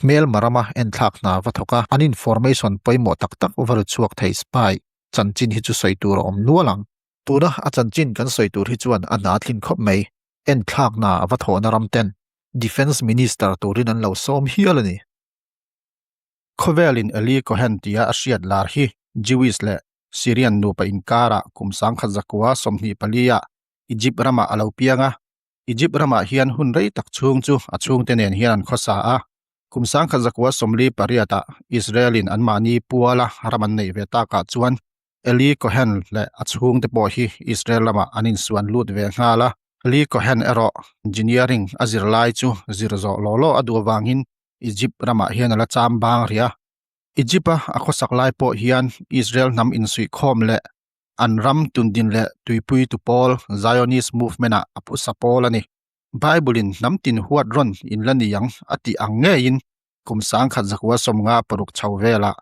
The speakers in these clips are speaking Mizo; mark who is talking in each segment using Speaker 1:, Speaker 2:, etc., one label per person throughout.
Speaker 1: Hmelma rama enthlak hna va thawk a, an information pawimawh tak tak va ru chhuak thei spy chanchin hi chu sawi tur a awm nual ang. Tuna a chanchin kan sawi tur hi chuan a hna thlin khawp mai. Enthlak hna a va thawhna ram ten Defence Minister turin an lo sawm hial a ni.
Speaker 2: Khawvelin Eli Cohen tia a hriat lar hi Jewish leh Syrian nupa inkarah kum 1924 ah Egypt ramah a lo piang a. Egypt ramah hian hun rei tak chhung chu a chhungte nen hian an khawsa a. Kum 1948 ah Israel-in anmahni puala ram an neih ve takah chuan Eli Cohen leh a chhungte pawh hi Israel lamah an insuan lut ve nghal a. Eli Cohen erawh engineering a zir lai chu zir zawh law law a duh avangin Egypt ramah hian a la cham bang rih a. Egypt-a a khawsak lai pawh hian Israel hnam insuihkhawm leh an ram tundin leh tuipui tu pawl Zionist movement-ah a phusa pawl a ni. Bible-in hnam tin huat rawn in la ni ang a tih ang ngeiin kum 1956 chho velah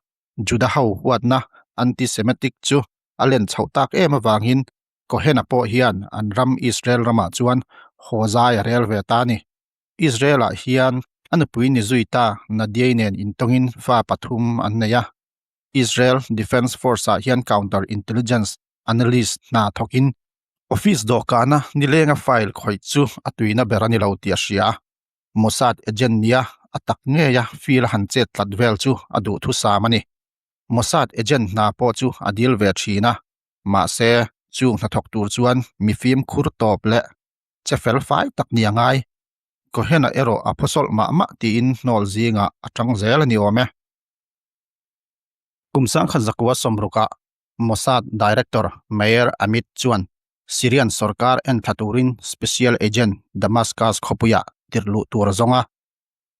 Speaker 2: Juda ho huatna anti-Semitic chu a len chhoh tak em avangin Cohen-a pawh hian an ram Israel ramah chuan haw zai a rel ve ta a ni. Israel-ah hian a nupui ni zui ta Nadiei nen intawngin fa pathum an nei a. Israel Defence Force-ah hian counter intelligence analyst hna thawkin office dawhkana nilenga file khawih chu a tuina ber a ni lo tih a hria a. Mossad agent nia a tak ngeia field a han chet tlat vel chu a duhthusam a ni. Mossad agent hna pawh chu a dil ve thin a, mahse chung hnathawk tur chuan mi fimkhur tawp leh che fel fai tak ni a ngai. Cohen-a erawh a phawsawlh mah mah tiin hnawl zingah a tang zel a ni awm e. Kum 1960ah Mossad Director Meir Amit chuan Syrian sorkar enthla turin special agent Damascus khawpuiah tirh luh tur a zawng a.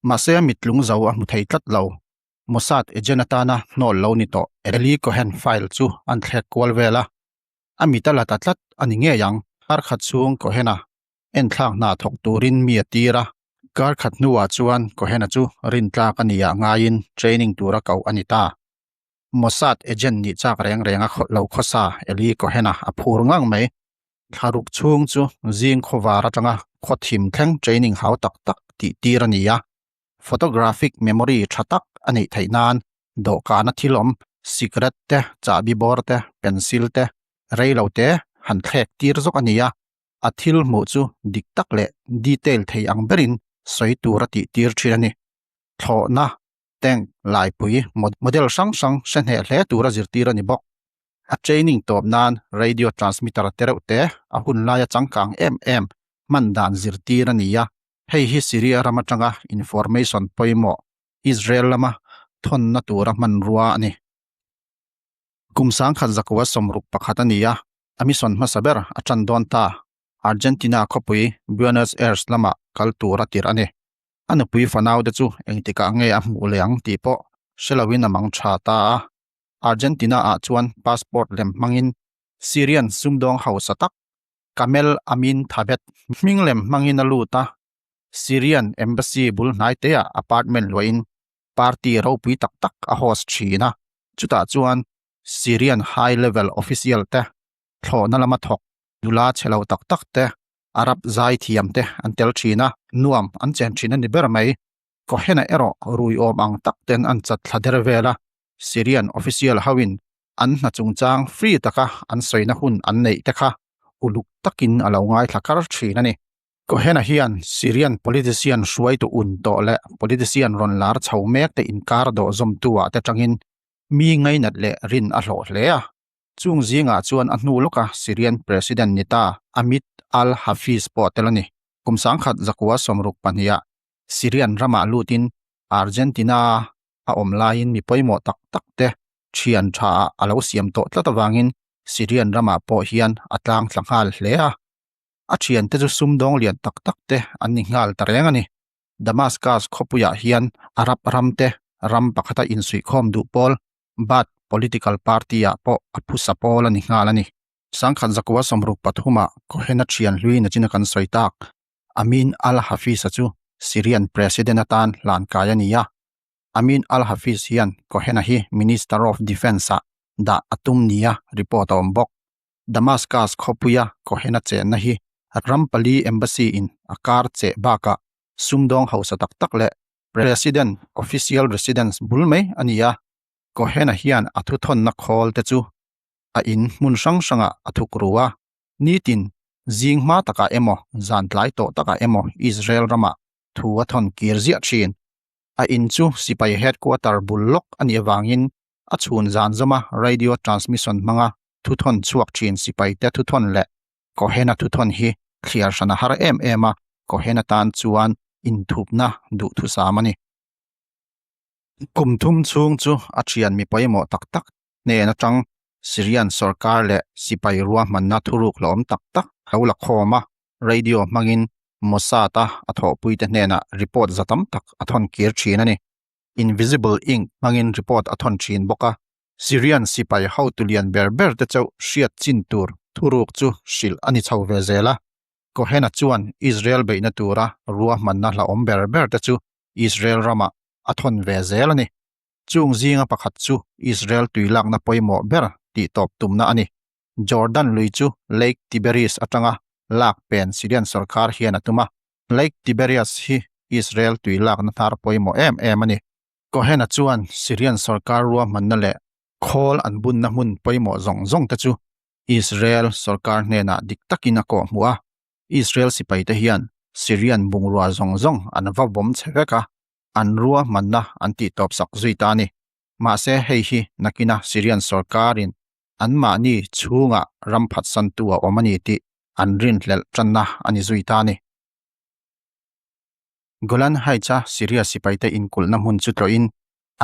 Speaker 2: Mahse a mittlung zo a hmu thei tlat lo. Mossad agent atana hnawl lo ni tawh Eli Cohen file chu an thlek kual vel a. A mit a la ta tlat a ni ngei ang. Kar khat chhung Cohen-a enthlak hna thawk turin mi a tir a. Kar khat hnuah chuan Cohen-a chu rintlak a nih ah ngaiin training tura koh a ni ta. Mossad agent nih chak reng reng a lo khawsa Eli Cohen-a a phur ngang mai. Thlaruk chhung chu zing khawvar atanga khaw thim thleng training hau tak tak tih tir a ni a. Photographic memory tha tak a neih theih nan dawhkana thil awm cigarette te, chahbi bawr te, pencil te, reilo te han thlek tir zawk a ni a. A thil hmuh chu dik tak leh detail thei ang berin sawi tur a tih tir thin a ni. Thlawhna Tank laipui model hrang hrang hre hneh hle tura zirtir a ni bawk. A training tawp nan radio transmitter te reuh te a hun laia changkang em em hman dan zirtir a ni a, hei hi Syria ram atanga information pawimawh Israel lama thawnna tura hmanrua a ni. Kum 1961 a ni a, a mission hmasa ber a tan dawn ta. Argentina khawpui Buenos Aires lamah kal tur a tirh a ni. A nupui fanaute chu engtikah nge a hmuh leh ang tih pawh hre loin a mang tha ta a. Argentina-ah chuan passport lem hmangin Syrian sumdawng hausa tak Kamel Amin Thabet hming lem hmangin a lut a, Syrian Embassy bul hnaiteah apartment luahin party ropui tak tak a host thin a, chutah chuan Syrian high level official te thlawhna lama thawk nula chhe lo tak tak te Arab zai thiam te an tel thin a, nuam an chen thin a ni ber mai. Cohen-a erawh rui awm ang tak ten an chat thla der vel a, Syrian official hoin an hna chungchang free taka an sawina hun an neih te kha uluk takin a lo ngaithla kar thin a ni. Cohen-a hian Syrian politician hruaitu un tawh leh politician rawn lar chho mek te inkar dawh zawmtu-ah te tangin mi ngainat leh rin a hlawh hle a. Chung zingah chuan a hnu lawka Syrian President ni ta Amit al-Hafiz pawh tel a ni. Kum 1962-ah Syrian ramah lutin Argentina a awm laiin mi pawimawh tak tak te thian thaah a lo siam tawh tlat avangin Syrian ramah pawh hian a tlang thla nghal hle a. A thiante chu sumdawng lian tak tak te an ni nghal ta reng a ni. Damascus khawpuiah hian Arab ram te ram pakhata insuihkhawm duh pawl Baath political party-ah pawh a phusa pawl a ni nghal a ni. 1963-ah Cohen-a thian hlui nachina kan sawi tak, Amin al-Hafiz-a chu Syrian President atan hlan kai a ni a. Amin al-Hafiz hian Cohen-a hi Minister of Defence-ah dah a tum nia report a awm bawk. Damascus khawpuia Cohen-a chenna hi ram pali embassy-in a kar cheh bakah sumdawng hausa tak tak leh. President official residence bul mai a ni a, Cohen-a hian a thuthawnna khawl te chu a in hmun hrang hrangah a thuk ru a, nitin zing hma takah emaw zan tlai tawh takah emaw Israel ramah thu a thawn kir ziah thin. A in chu sipai headquarter bul lawk a nih avangin a chhun zan zawma radio transmission hmanga thuthawn chhuak thin sipaite thuthawn leh Cohen-a thuthawn hi thliar hran a har em em a, Cohen-a tan chuan inthupna duhthusam a ni. Kum thum chhung chu a thian mi pawimawh tak tak hnen atang Syrian sorkar leh sipai ruahmanna thuruk hlawm tak tak lo la khawm a, radio hmangin Mossad-a a thawhpuite hnenah report za tam tak a thawn kir thin a ni. Invisible Ink hmangin report a thawn thin bawk a, Syrian sipai hotu lian ber ber te chauh hriat chin tur thuruk chu hrilh a ni chho ve zel a. Cohen-a chuan Israel beihna tura ruahmanna hlauhawm ber ber te chu Israel ramah a thawn ve zel a ni. Chung zinga pakhat chu Israel tuilakna pawimawh ber tih tawp tumna a ni. Jordan lui chu Lake Tiberias atanga lak pen Syrian sorkar hian a tum a. Lake Tiberias hi Israel tuilakna hnar pawimawh em em a ni. Cohen-a chuan Syrian sorkar ruahmanna leh khawl an bunna hmun pawimawh zawng zawng te chu Israel sorkar hnenah dik takin a kawhhmuh a. Israel sipaite hian Syrian bungrua zawng zawng an va bawm che vek a, an ruahmanna an tihtawp sak zui ta a ni. Mahse hei hi nakina Syrian sorkarin anmahni chhungah ram phatsantu a awm a ni tih an rinhlelh tanna a ni zui ta a ni. Golan Heights-a Syria sipaite inkulhna hmun chu tlawhin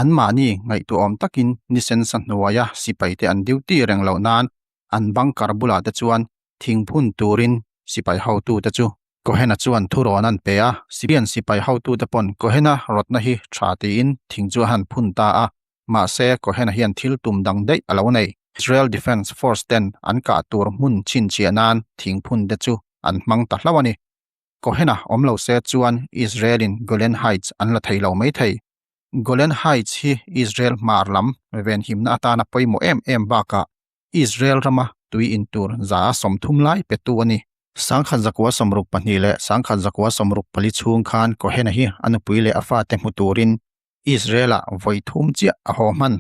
Speaker 2: anmahni ngaihtuahawm takin nisen sa hnuaia sipaite an duty reng loh nan an bunker bulah te chuan thingphun turin sipai hotute chu Cohen-a chuan thurawn an pe a. Syrian sipai hotute pawn Cohen-a rawtna hi tha tiin thing chu a han phun ta a. Mahse, Cohen-a hian thil tum dang daih a lo nei. Israel Defense Force ten an kah tur hmun chhinchhiah nan thingphun te chu an hmang ta hlauh a ni. Cohen-a awm lo se chuan Israel-in Golan Heights an la thei lo mai thei. Golan Heights hi Israel hmar lam venhimna atana pawimawh em em bakah Israel rama tui in tur 30% lai petu a ni. 1962 leh 1964 chhung khan Cohen-a hi a nupui leh a fate hmu turin Israel-ah vawi thum chiah a haw hman.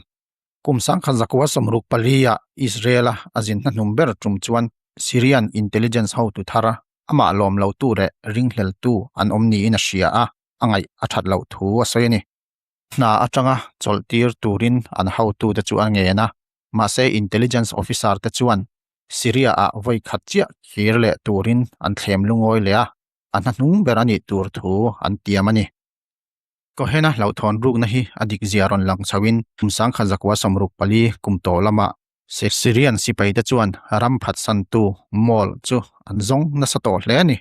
Speaker 2: Kum 1964-ah Israel-a a zin hnahnum ber tum chuan Syrian intelligence hotu thar amah lawm lotu leh ringhleltu an awm niin a hria a, a ngaih a that loh thu a sawi a ni. Hna atanga chawlhtir turin an hotute chu a ngen a, mahse intelligence officer te chuan Syria-ah vawi khat chiah kir leh turin an thlem lungawi leh a, a hnahnung ber a nih tur thu an tiam a ni. Cohen-a hlauhthawn rukna hi a dik zia rawn lang chhoin kum 1964 kum tawh lamah Syrian sipaite chuan ram phatsantu mall chu an zawng nasa tawh hle a ni.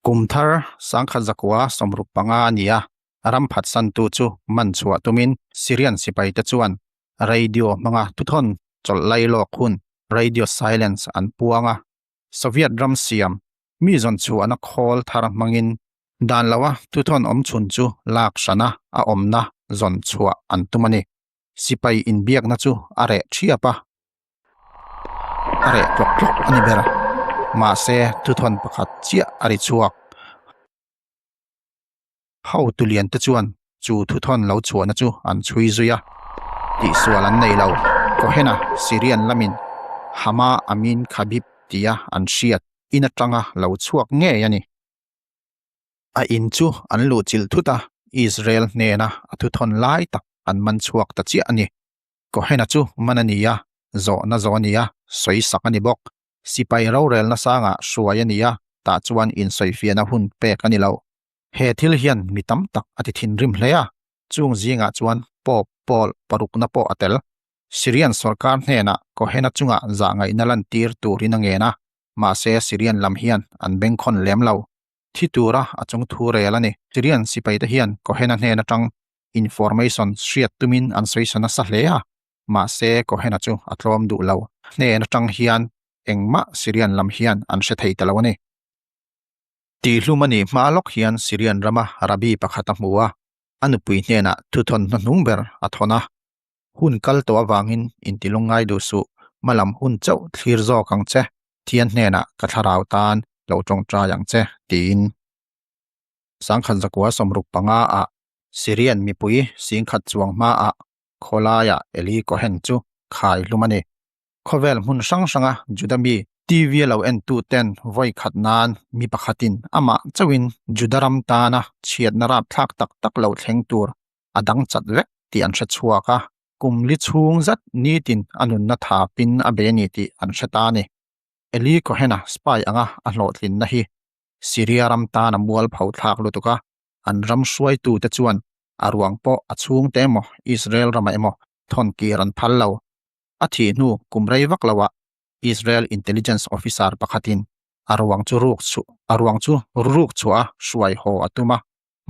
Speaker 2: Kum thar 1965 a ni a, ram phatsantu chu man chhuah tumin Syrian sipaite chuan radio hmanga thuthawn chawlh lailawk hun, radio silence, an puang a. Soviet ram siam mi zawn chhuahna khawl thar hmangin Dan loa thuthawn awm chhun chu lak hrana a awmna zawn chhuah an tum a ni. Sipai inbiakna chu a reh thiap a, a reh tlawk tlawk a ni ber. Mahse, thuthawn pakhat chiah a ri chhuak. Hotu lian te chuan chu thuthawn lo chhuahna chu an chhui zui a, tihsual an nei lo. Cohen-a Syrian lamin Hama Amin Khabib tia an hriat in atanga lo chhuak ngei a ni. A in chu an luhchilh thut a, Israel hnena a thuthawn lai tak an man chhuak ta chiah a ni. Cohen-a chu man a ni a, zawhna zawh a ni a, sawi sak a ni bawk. Sipai rorelna sangah hruai a ni a, tah chuan insawifiahna hun pek a ni lo. He thil hian mi tam tak a ti thinrim hle a, chung zingah chuan Pope Paul parukna pawh a tel. Syrian sorkar hnenah Cohen-a chungah zahngaihna lantir turin a ngen a, mahse Syrian lam hian an bengkhawn lem lo. Thi tura a chung thu rel a ni. Syrian sipaite hian Cohen-a hnen atang information hriat tumin an sawi sa nasa hle a, mahse Cohen-a chu a tlawm duh lo. Hnen atang hian engmah Syrian lam hian an hre thei ta lo a ni. Tihhlum a nih hma lawk hian Syrian rama Rabbi pakhat a hmu a, a nupui hnenah thuthawn hnahnung ber a thawn a. Hun kal tawh avangin intilung ngai duh suh, hmalam hun chauh thlir zawk ang che, Thian hnenah ka thlarau tan lo tawngtai ang che, tiin. 1965 ah Syrian mipui 10,000 chuang hmaah khawlaiah Eli Cohen chu khai hlum a ni. Khawvel hmun hrang hranga Juda mi TV a lo entu ten vawi khat nan mi pakhatin amah chauhin Juda ram tana chhiatna rapthlak tak tak lo thleng tur a dang chat vek tih an hre chhuak a, kum li chhung zat nitin a nunna thapin a bei a ni tih an hre ta a ni. Eli Cohen-a spy anga a hlawhtlinna hi Syria ram tana mual pho thlak lutuk a, an ram hruaitute chuan a ruang pawh a chhungte emaw Israel ramah emaw thawn kir an phal lo. A thih hnu kum rei vak loah Israel intelligence officer pakhatin a ruang chu ruk a ruang chu ruk chhuah a hruai haw a tum a,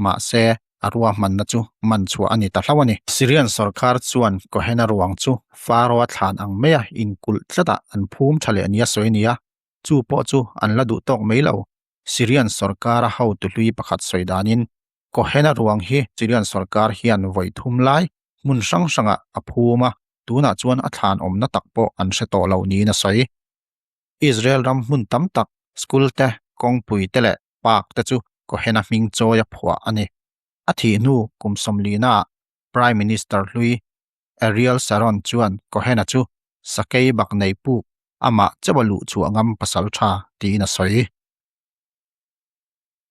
Speaker 2: mahse a ruahmanna chu man chhuah a ni ta hlauh a ni. Syrian sorkar chuan Cohen-a ruang chu Pharaoh-a thlan ang maia inkulh tlatah an phum tha leh nia sawi a ni a, chu pawh chu an la duh tawk mai lo. Syrian sorkara hotu hlui pakhat sawi danin Cohen-a ruang hi Syrian sorkar hian vawi thum lai hmun hrang hrangah a phum a, tunah chuan a thlan awmna tak pawh an hre tawh lo niin a sawi. Israel ram hmun tam tak, school te, kawngpui te leh park te chu Cohen-a hming chawi a phuah a ni. A thih hnu kum sawmlinaah Prime Minister hlui Ariel Sharon chuan Cohen-a chu sakei bak nei puk amah chauha luh chhuah ngam pasal tha tiin a sawi.